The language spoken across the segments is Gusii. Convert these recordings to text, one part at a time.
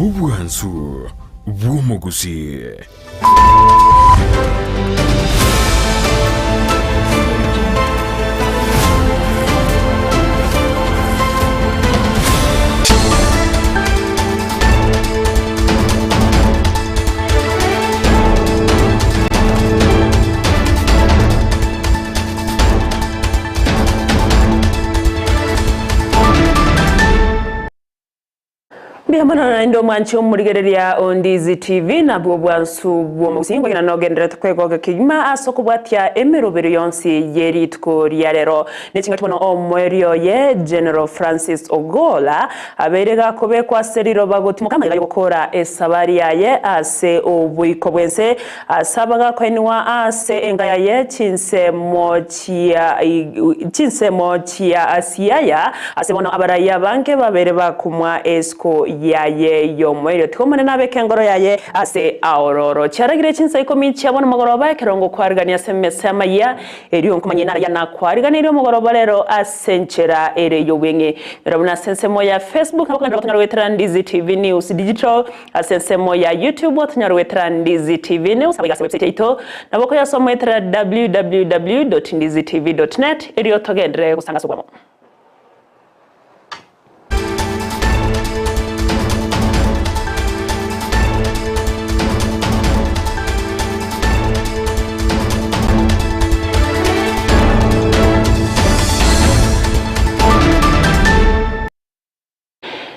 Obwansu bw'omogusii. Mbuya mono naende omwanchi omorigereria o Ndizi TV nabwo obwansu bw'omogusii nkwegena nogenderete kwegoka kegima ase okobwatia emeroberi yonsi ye rituko ria rero. Nechingaki bono omoerio oye General Francis Ogolla abeire gakobekwa ase riroba gotimoka amaiga yogokora esabari yaye ase oboiko bwense ase abagakoenigwa ase enka yaye chinsemo chia chinsemo chia Siaya, ase bono abarai abange babere bakomwa esiko yaye y'omoerio. Tiga Omonene abeke engoro yaye ase aororo. Chiaragire chinsa ikomi chia bono mogoroba, ekero ngokwarigania ase emesa y'amayia, erio nkomanya inara yanakwariganirie omogoroba rero ase enchera ere y'obweng'e. Rora buna ase ensemo ya Facebook nabo okonyara gotonyora goetera Ndizi TV News Digital, Ase ensemo ya YouTube otonyore goetera Ndizi TV News naboigo ase website yaito nabo okoyasoma goetera www.ndizitv.net erio togenderere gosanga ase obwamo.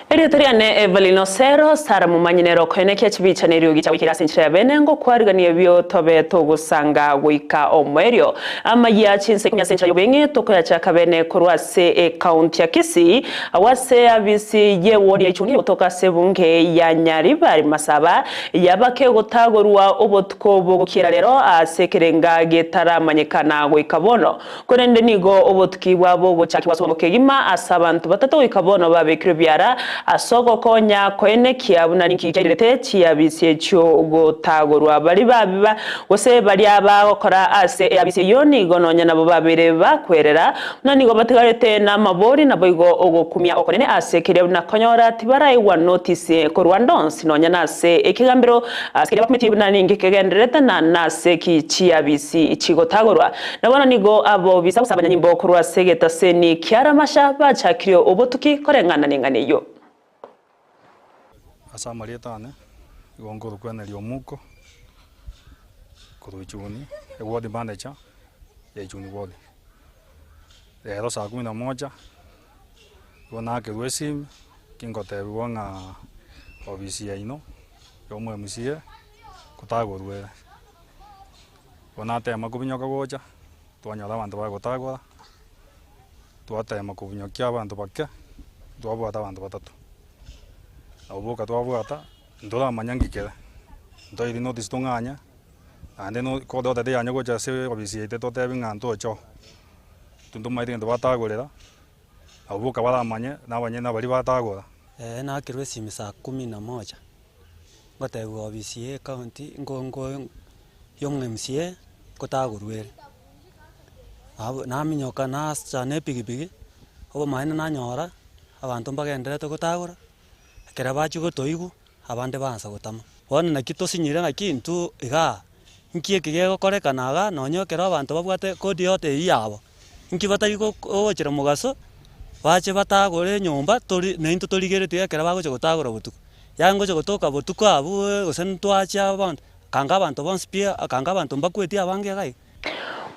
Erieta riane Evelyn Osero, Sarah Momanyi nere okoenekia chibicha na eriogi chiagoikera ase enchera ya bene ngokwarigania ebio tobe togosanga goika omoerio. Amayia chinsa ikomi ase enchera y'obeng'e tokoyachaka bene korwa ase ecounty ya Kisii agwo ase abisi ye ward ya Ichuni gotoka ase ebunge ya Nyaribari Masaba yaba kegotagorwa obotuko bogokiera rero ase ekerenga getaramanyekana goika bono. Korende nigo obotuki bwabo bogochakigwa ase obwango kegima ase abanto batato goika bono babekirwe biara ase ogokonya koenekia buna ninki kiairerete chiabisi echio gotagorwa. Baria babiba gose baria bagokora ase eabisi eyio nigo nonya nabo babeire bakwerera buna nigo batigarete namabori naboigo ogokumia okonene ase keria buna konyora tibaraigwa notice korwa ndonsi nonya nase ekegambero ase keria bakumetie buna ninki kegendererete na nase ki chiabisi chigotagorwa. Na bono nigo abobisa gose abanyanyimbo korwa ase egetaseni kia Ramasha bachakirie obotuki koreng'ana neng'ana eyio. Ase amarieta ane, igo nkorokwa Henry Omuko, korwa Ichuni, eward manager ya Ichuni ward. Rero saa kumi na moja, igo nakerwa esimi, kingotebiwa ng'a ofisi yaino ya omo MCA, kotagorwa ere. Bono natema kobinyoka gocha, twanyora abanto bagotagora, twatema kobinyokia abanto bake, twabwata abanto batato. Nabo boka twabwata, ntoramanya nki kere, ntoiri notice tong'anye, naende no kode otete yanya gocha ase ofisi yaito totebi ng'a ntoche oo, intwe ntomaete gento batagorera, nabo boka baramanye, na abanyene na baria batagora. Nakerwa esimi saa kumi na moja. Ngotebiwa ofisi ye ecounty nko nko ya omo MCA nkotagorwa ere. Abwo naminyoka nacha na epikipiki, obomaene nanyora, abanto mbagendererete gotagora, ekero bachia gotoigwa, abande baansa gotama. Bono naki tosinyire naki intwe igaa, nki eke gegokorekana igaa nonye ekero abanto babwate kodi yote eywo yabo, Inki batari gochera mogaso, bache batagore enyomba tori naintwe torigeretie ekero bagocha gotagora botuko. Yaani ngocha gotoka botuko abwo gose ntwache bono, kanga abanto bonsi pi, kanga abanto mbakweti abange iga iga.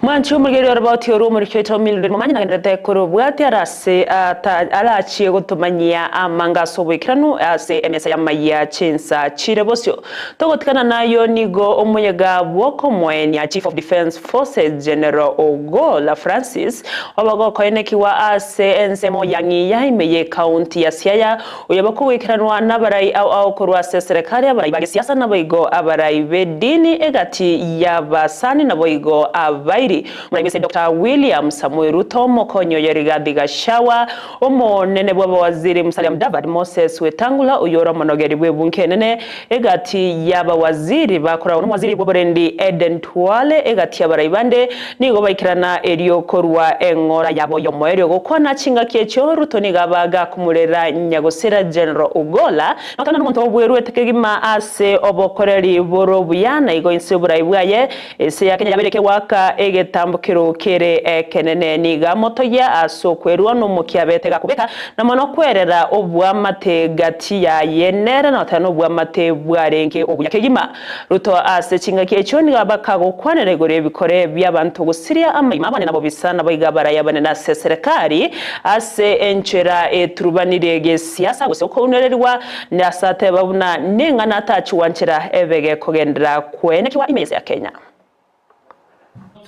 Mwanche omorigereria oroboti orwo omoriki oito Mildred Momanyi nagendererete korobwatia arase arachie gotomanyia amanga ase oboikeranu ase emesa y'amayia chinsa chire bosio. Togotigana nayio nigo omoyega bw'okomoenia Chief of Defence Forces General Ogolla Francis obagokoenekigwa ase ensemo ya ng'iya ime y'ecounty ya Siaya oyo bakogoikeranwa nabarai ao ao korwa ase eserekari abarai ba gesiasa naboigo abarai b'edini egati y'abasani naboigo abaibori. Kiswahili. Omoremisi Doctor William Samoei Ruto, omokonyi oye Rigathi Gachagua, omonene bw'abawaziri Musalia Mudavadi, Moses Wetangula oyio ore omonogeri bw'ebunke enene egati y'abawaziri bakoragwa nomowaziri bw'oborendi Eden Duale egati y'abarai bande nigo baikerana erio korua eng'ora yabo y'omoerio gokwana chingaki echio Ruto nigo aba gakomorera nyagosira General Ogolla Notana nomonto obweruete kegima ase obokoreri bore obuya, na igo inse y'oborai bwaye, ense ya Kenya yabeire kegoaka egetambokero kere ekenene. Nigo amotogia ase okwerua nomokia abete gakobeka, na mono kwerera oboamate gati yaye nere notana noboamate bwarenge obuya kegima. Ruto ase chingaki echio nigo bakagokwanera igoro y'ebikore bi'abanto gosiria amaima abane nabobisa, naboigo abarai abanene ase eserekari ase enchera eturubanire gesiasa gose okounererigwa, nase ateba buna neng'ana atachigwanchera ebe gekogenderera kwenekigwa ime y'ense ya Kenya.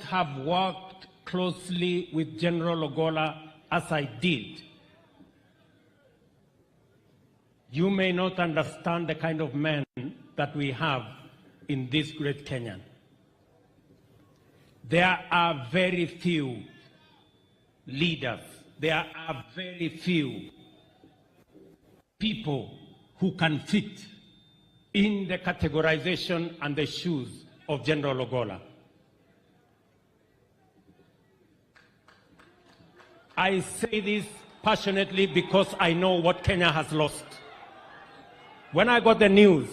Have worked closely with General Ogolla as I did. You may not understand the kind of man that we have in this great Kenyan. There are very few leaders, there are very few people who can fit in the categorization and the shoes of General Ogolla. I say this passionately because I know what Kenya has lost. When I got the news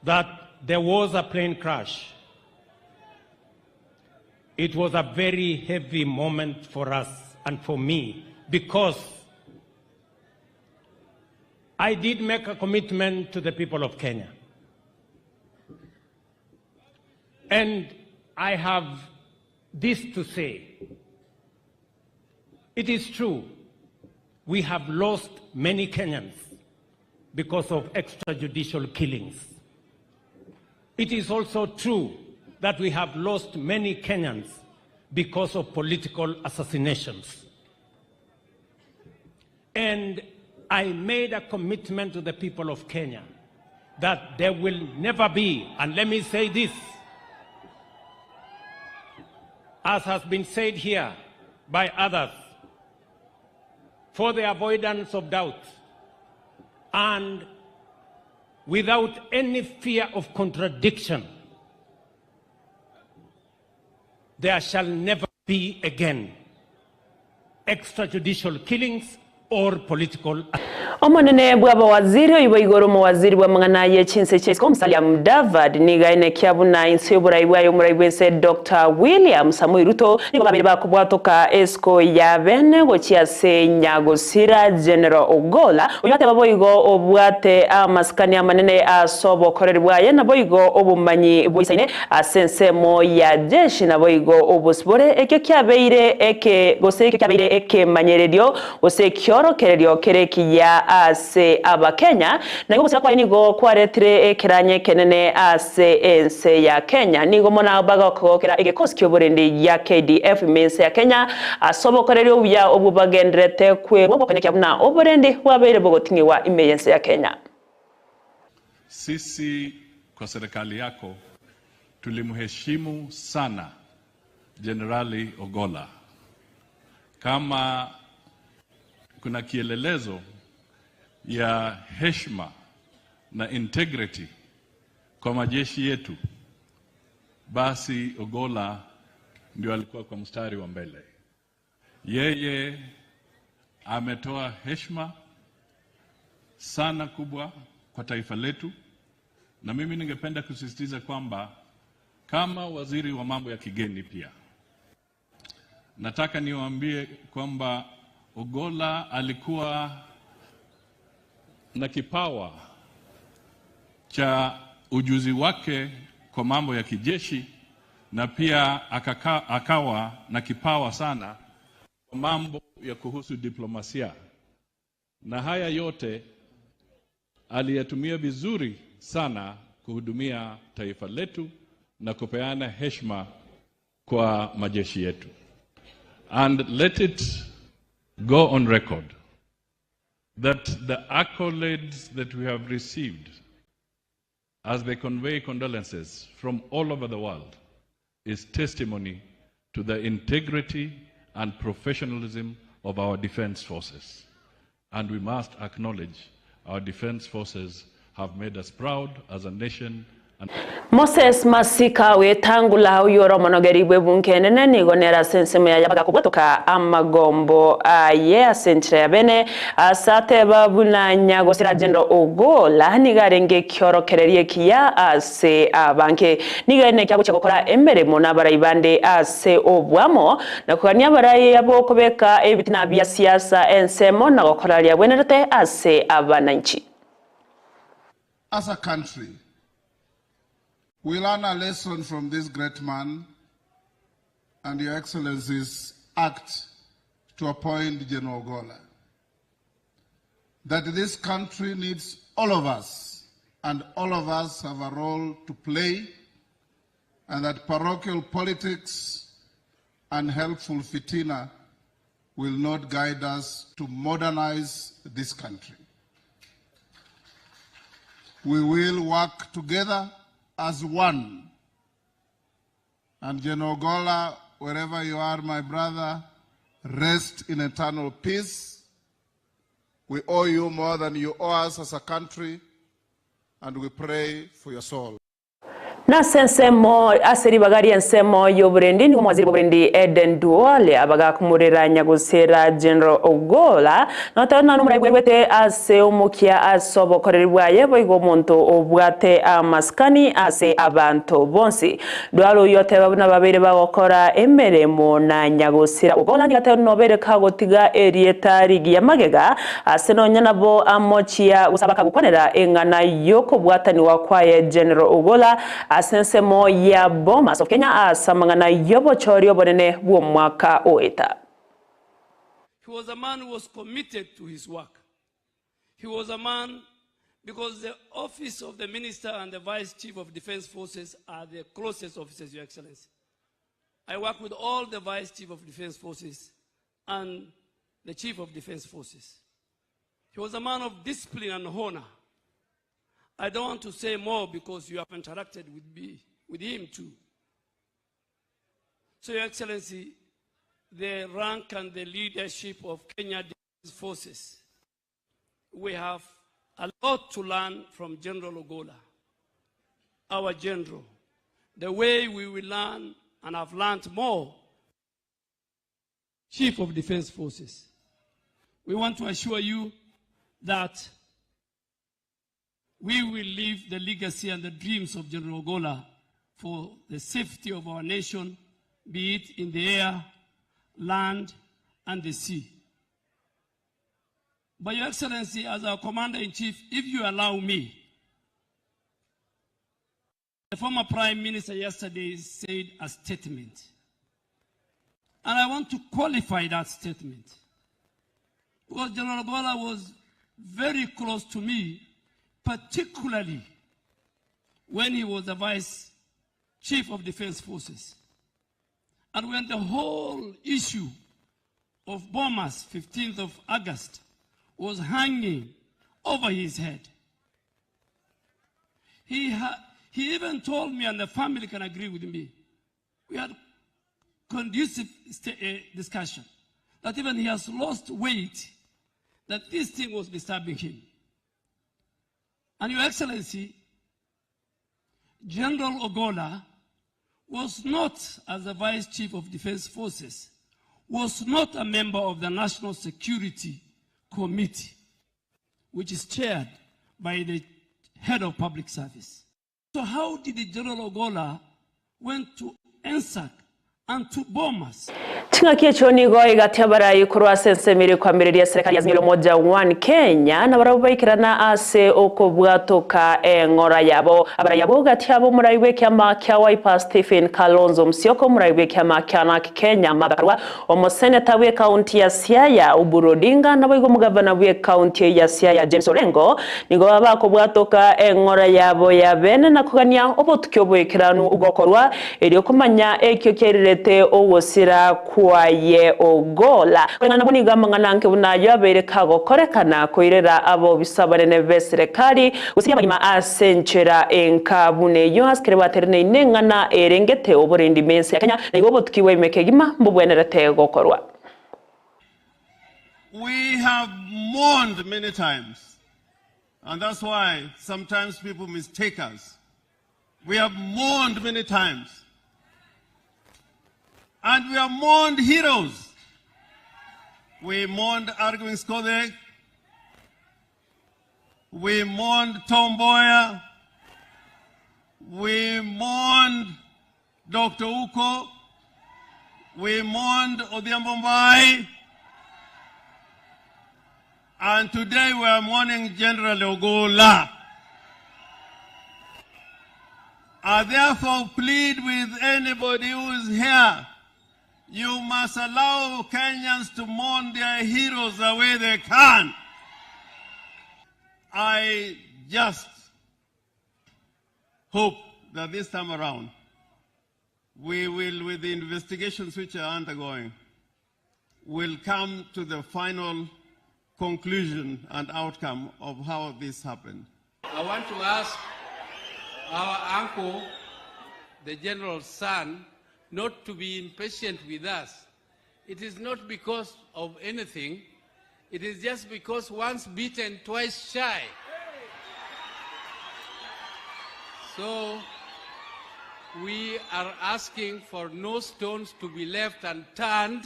that there was a plane crash, it was a very heavy moment for us and for me because I did make a commitment to the people of Kenya. And I have this to say. It is true, we have lost many Kenyans because of extrajudicial killings. It is also true that we have lost many Kenyans because of political assassinations. And I made a commitment to the people of Kenya that there will never be, and let me say this, as has been said here by others, for the avoidance of doubt and without any fear of contradiction, there shall never be again extrajudicial killings or political Omonene bw'abawaziri oibo igoro omowaziri bw'amang'ana ye chinse chia isiko Musalia Mudavadi nigo aenekia buna inse y'oborai bwaye omorai bw'ense Doctor William Samoei Ruto nigo babere bakobwatoka esiko ya bene gochia ase Nyagosira General Ogolla oyio ateba boigo obwate amasikani amanene ase obokoreri bwaye naboigo obomanyi boisaine Ase ensemo ya jeshi naboigo obosibore, ekio kiabeire eke, gose ekio kiabeire ekemanyererio, gose ekiorokererio kere ekiya ase Abakenya, na igo ogosira kwaye nigo kwaretire ekeranya ekenene ase ense ya Kenya. Nigo mono bagokogokera egekosi ki'oborendi gia KDF ime ense ya Kenya ase obokoreri obuya obwo bagendererete kwerwa bw'okonyekia buna oborendi bwabeire bogoting'igwa ime y'ense ya Kenya. Sisi kwa serikali yako tulimheshimu sana Jenerali Ogolla kama kuna kielelezo ya heshima na integrity kwa majeshi yetu, basi Ogolla ndio alikuwa kwa mstari wa mbele. Yeye ametoa heshima sana kubwa kwa taifa letu, na mimi ningependa kusisitiza kwamba kama waziri wa mambo ya kigeni pia nataka niwaambie kwamba Ogolla alikuwa na kipawa cha ujuzi wake kwa mambo ya kijeshi na pia akaka, akawa na kipawa sana kwa mambo ya kuhusu diplomasia, na haya yote aliyatumia vizuri sana kuhudumia taifa letu na kupeana heshima kwa majeshi yetu. And let it go on record that the accolades that we have received as they convey condolences from all over the world is testimony to the integrity and professionalism of our defense forces. And we must acknowledge our defense forces have made us proud as a nation and Moses Masika wetangula oyio ore omonogeri bw'ebunke enene nigo nere ase ensemo yaye abagakobwatoka amagombo aye ase enchera ya bene ase ateba buna nyagosira General Ogolla nigo arenge ekiorokererio ekiya ase abange. Nigo ere nekia gochia gokora emeremo nabarai bande ase obwamo na kogania abarai abo kobeka ebitina bia siasa ensemo na gokora riagwenerete ase abananchi. As a country, we learn a lesson from this great man and Your Excellency's act to appoint General Ogolla. That this country needs all of us, and all of us have a role to play, and that parochial politics and helpful fitina will not guide us to modernize this country. We will work together as one. And General Ogolla, wherever you are, my brother, rest in eternal peace. We owe you more than you owe us as a country, and we pray for your soul. Nase ensemo ase ribaga ri'ensemo y'oborendi nigo omowaziri bw'oborendi Eden Duale abagakumorera nyagosera General Ogolla notebe nonya nomorai bwerwete ase omokia ase obokoreri bwaye boigo omonto obwate amasikani ase abanto bonsi. Duale oyio oteba buna babeire bagokora emeremo na nyagosira Ogolla nigo ateba nobeire kagotiga erieta rigiya magega Ase nonya nabo amochia gosaba akagokwanera eng'ana y'okobwatanigwa kwaye General Ogolla ase ensemo ya Bomas of Kenya ase amang'ana y'obochori obonene bw'omwaka oeta. He was a man who was committed to his work. He was a man because the office of the minister and the vice chief of defense forces are the closest offices, Your Excellency. I work with all the vice chief of defense forces and the chief of defense forces. He was a man of discipline and honor. I don't want to say more because you have interacted with me, with him too. So, Your Excellency, the rank and the leadership of Kenya Defense Forces, we have a lot to learn from General Ogolla, our general. The way we will learn and have learned more, Chief of Defense Forces. We want to assure you that we will leave the legacy and the dreams of General Ogolla for the safety of our nation, be it in the air, land, and the sea. But Your Excellency, as our Commander-in-Chief, if you allow me, the former Prime Minister yesterday said a statement. And I want to qualify that statement. Because General Ogolla was very close to me, particularly when he was the Vice Chief of Defense Forces. And when the whole issue of Bomas, 15th of August, was hanging over his head, he, he even told me, and the family can agree with me, we had conducive uh, discussion, that even he has lost weight, that this thing was disturbing him. And Your Excellency, General Ogolla was not, as the Vice Chief of Defense Forces, was not a member of the National Security Committee, which is chaired by the head of public service. So how did the General Ogolla went to NSAC and to Bomas? Ching'aki echio nigo egati abarai korwa ase ensemo ere kwamireria serikali ya Azimio la Umoja One Kenya nabarabwo baikerana ase okobwatoka eng'ora yabo. Abarai abwo gati abo omorai bw'ekiama kia Wiper Stephen Kalonzo Musyoka, omorai bw'ekiama kia Narc Kenya Martha Karua, omoseneta bw'ekaunti ya Siaya Oburu Odinga naboigo omogavana bw'ekaunti ya Siaya James Orengo nigo bakobwatoka eng'ora yabo ya bene na kogania obotuki oboikeranu gokorwa erio komanya ekio kiairerete ogosira kw'o. kwaye Ogolla. Koreng'ana nabwo nigo amang'ana anke buna ayio abeire kagokorekana koirera abobisa abanene b'eserekari gosiria amagima ase enchera enka buna eyio ase kere batereneine eng'ana erengete oborendi b'ense ya Kenya na igo obotuki bw'ebime kegima mbobwenerete gokorwa. We have mourned many times, and that's why sometimes people mistake us. We have mourned many times, and we have mourned heroes. We mourned Argwings Kodhek. We mourned Tom Mboya. We mourned Dr. Ouko. We mourned Odhiambo Mbai. And today we are mourning General Ogolla. I therefore plead with anybody who is here, you must allow Kenyans to mourn their heroes the way they can. I just hope that this time around, we will, with the investigations which are undergoing, will come to the final conclusion and outcome of how this happened. I want to ask our uncle, the general's son, not to be impatient with us. It is not because of anything. It is just because once bitten, twice shy. So we are asking for no stones to be left unturned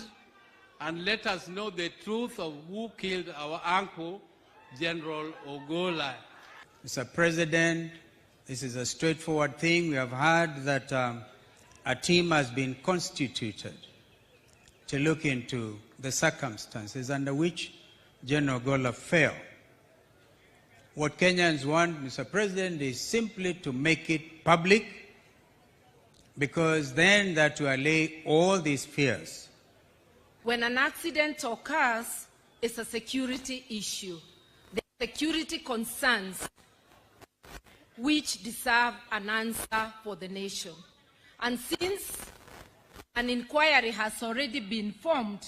and let us know the truth of who killed our uncle, General Ogolla. Mr. President, this is a straightforward thing. We have heard that a team has been constituted to look into the circumstances under which General Ogolla fell. What Kenyans want, Mr. President, is simply to make it public, because then that will allay all these fears. When an accident occurs, it's a security issue. The security concerns which deserve an answer for the nation. And since an inquiry has already been formed,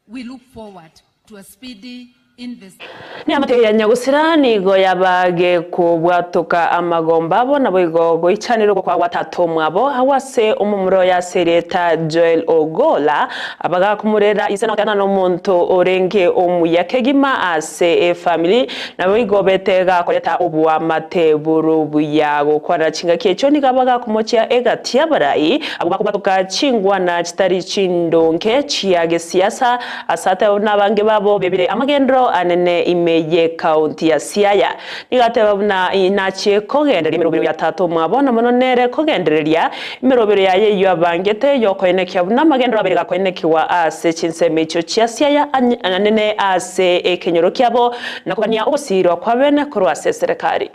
we look forward to a speedy investigation. Neamate ya nyagusira nigo yabage kobwatoka amagomba abo naboigo goichanirwa kwa gwatato mwabo awase omomuro ya sereta Joel Ogolla abagakumurera ise na nomonto orenge omuya kegima ase efamily naboigo betega koreta obuamate burubuya gokora chingaki echo nigo abagakumochia egati abarai abo bakobwatoka chingwana chitari chindonke chiage siasa asate nabange babo bebire amagendro anene ime ye kaunti ya Siaya nigateba buna inachie kogendereria emerobero ya tato mwabo na mono nere kogendereria emerobero yaye iyo abangete yokoenekia buna amagendero abere gakoenekiwa ase chinsemo echio chia Siaya anene ase ekenyoro kiabo na kogania ogosirwa kwa bene korwa ase serikali.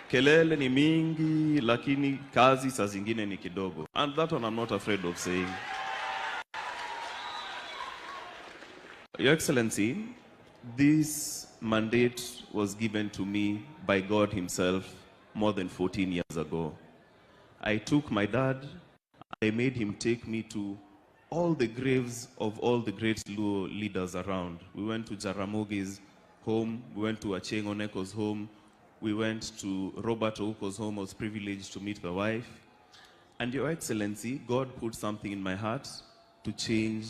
Kelele ni mingi lakini kazi saa zingine ni kidogo. And that one I'm not afraid of saying. Your Excellency, this mandate was given to me by God himself more than 14 years ago. I took my dad, I made him take me to all the graves of all the great Luo leaders around. We went to Jaramogi's home, we went to Achieng' Oneko's home, we went to Robert Ouko's home. I was privileged to meet the wife. And Your Excellency, God put something in my heart to change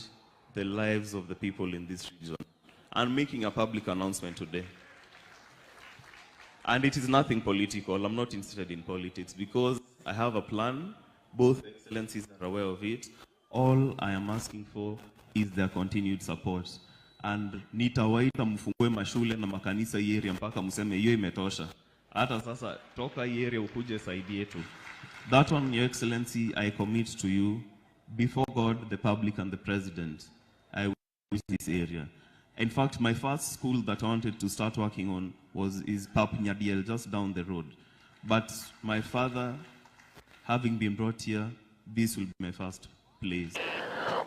the lives of the people in this region. I'm making a public announcement today. And it is nothing political. I'm not interested in politics because I have a plan. Both excellencies are aware of it. All I am asking for is their continued support. And nitawaita mfungue mashule na makanisa hii area mpaka mseme hiyo imetosha. Hata sasa toka hii area ukuje side yetu. That one, Your Excellency, I commit to you before God, the public and the president. I will this area. In fact, my first school that I wanted to start working on is Pap Nyadiel, just down the road. But my father, having been brought here, this will be my first place.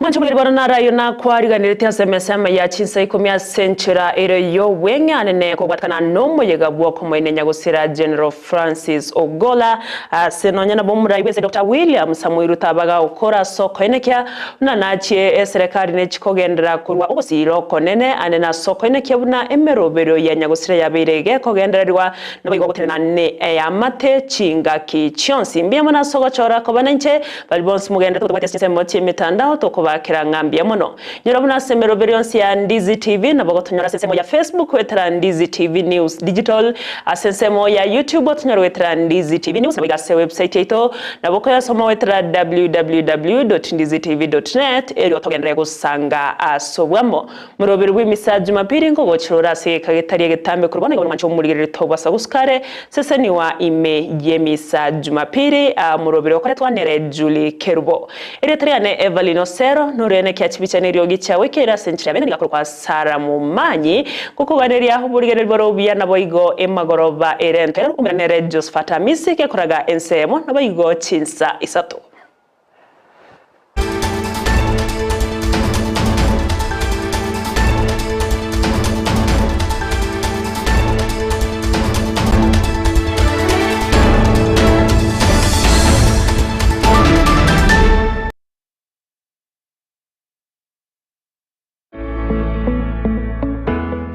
Mwanche omoreri bono narayo nakwariganeretie ase emesa y'amaya chinsa ikomi ase enchera ere y'obweng'anene kobwatekana nomoyega bw'okomoenenya gosira General Francis Ogolla ase nonya nabo omorai bwense Doctor William Samoei Ruto abaga gokora ase okoenekia buna nachie eserekari nechikogenderera korwa ogosiira okonene ande nase okoenekia buna emeroberio ya nyagosira yabeire gekogendererigwa Naboigo gotenena neamate chingaki chionsi. Mbuya mono ase ogochora koba nainche, baria bonsi mogenderete gotobwatia ase chinsemo chi'emetandao tokobakera ng'a mbuya mono. Nyora buna ase emeroberi yonsi ya Ndizi TV, nabo gotonyora ase ensemo ya Facebook goetera Ndizi TV News Digital, ase ensemo ya YouTube otonyore goetera Ndizi TV News, naboigo ase website yaito nabo okoyasoma goetera www.ndizitv.net erio togenderere gosanga ase obwamo. Moroberi bw'emisa ya Jumapili nkogochera ore ase egeka getari egetambe korwa bono igo nomwanche omorigereria tobasa gosukare seseniwa ime y'emisa ya Jumapili aa moroberi okoretwa nere Julie Kerubo. Erieta riane Evelyn Osero noria nekia chibicha neriogi chiago ekeire ase enchera ya bene niga korokwa Sarah Momanyi ngokoganeria oborigereria bore obuya naboigo emagoroba ere entoereru kumera nere Josephat Amisi gekoraga ensemo naboigo chinsa isato.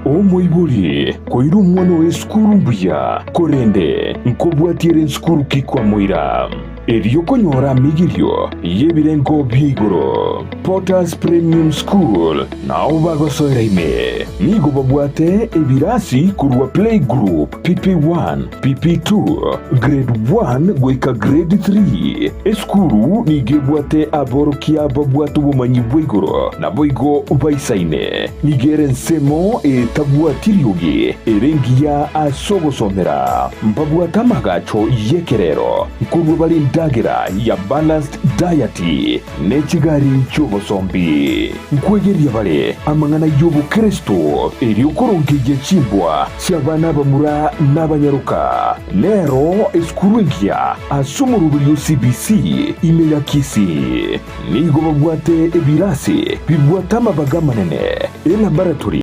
Omoibori koira omwana oye esukuru mbuya, korende nkobwatia ere nsukuru ki kwamoira? Erio konyora amigirio y'ebirengo bia igoro. Potters Premium School nao bagosoera ime. Nigo babwate ebirasi korwa Playgroup, PP1, PP2, Grade 1 goika Grade 3. Esukuru nigo ebwate aborokia babwate obomanyi bwa igoro naboigo baisaine. Nigo ere ensemo etabwati riogi ere engiya ase ogosomera. Mbabwate amagacho y'ekerero nkorua bare endagera ya balanced diet ne chigari chi'obosombi. Nkwegeria bare amang'ana y'obokeresto erio korongeyia chimbwa chi'abana abamura n'abanyaroka. Nero esukuru engiya ase omoroberio o CBC ime ya Kisii. Nigo babwate ebirasi bibwate amabaga amanene, elaboratory.